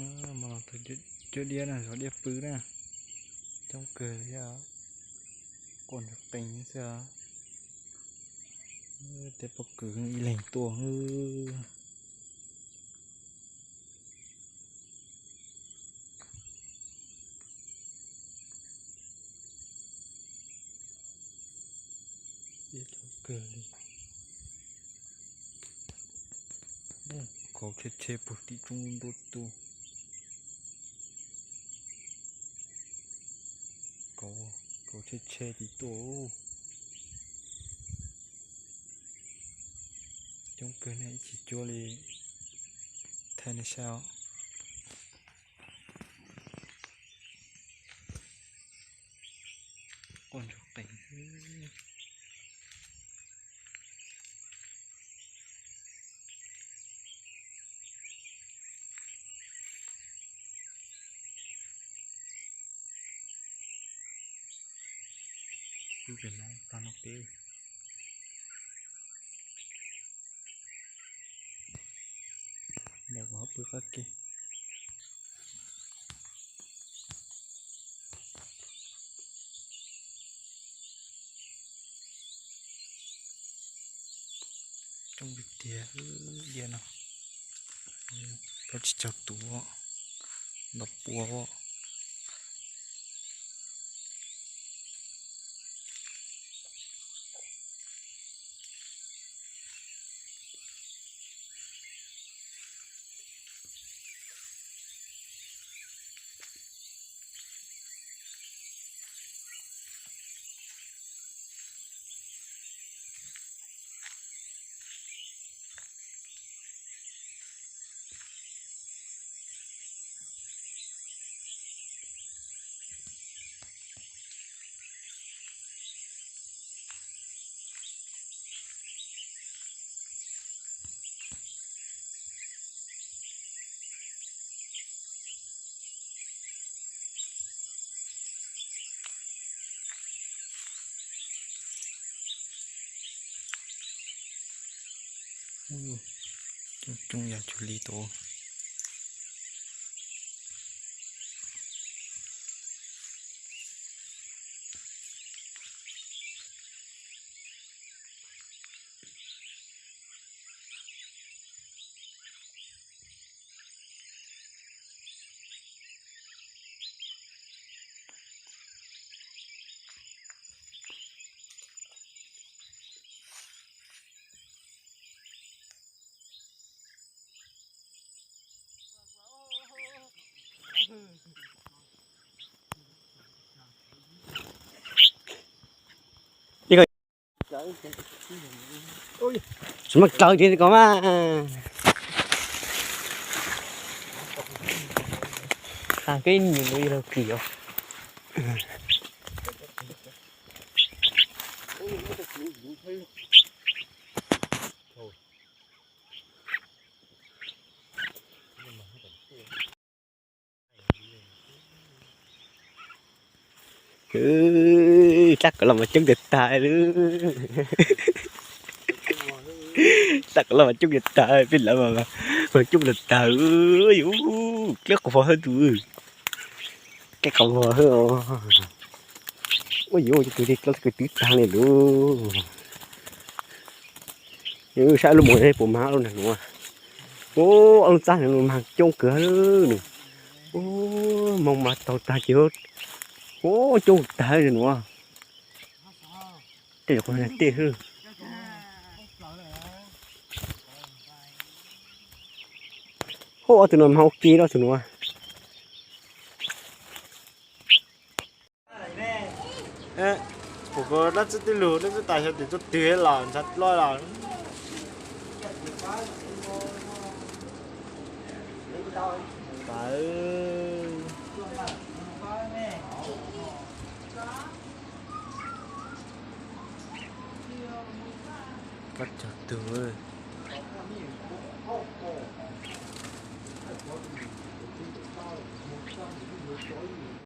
Mas los tau cov diab na, zov diab pw na. Coob kawg li os. Quaj ntsuag qees xwb os. Tej pob kws ib leeg tuaj. Diab coob kawg li. Kauv tshe tshe puag tim roob nruab tuaj. Kauv, kauv tshe tshe tim tuaj. Coob kawg ne, ib chim cuab li thaij nej saib os. Quaj ntsuag qees. Pw pem no tag no peb. Ntawm kuv ho pw qab ke. Coob tiag tiag diab no. Plaub tsib caug tus, ntau pua. Coob coob yam tsug li tus. Tsis muaj dlaws ces ko mas. Qha keb nyuam lus yog laug kis os. Tab kom los mas coob tiag tag li. Tab kom los mas coob tiag tag, peb lawv mas coob tiag tag. Dleb qhov vos hawb tus, dleb qhov vos hawb. Ua yuav tus dleb kwv twb tag li lawm. Saib lub moos puas mag lub nag nuav. Ua, ob lub txaj nag nuav mag coob kawg li. Ua, moos mas taug tag ces, ua, coob tag li nuav. Tej qhov tej xwb. Ua, ob tug nuav mag ua ke lawm tus nuav. Kuv ko dab tsi twg lug dab tsi tas xyov tim tuaj twg los ntshav dlua los. Pab cog tug.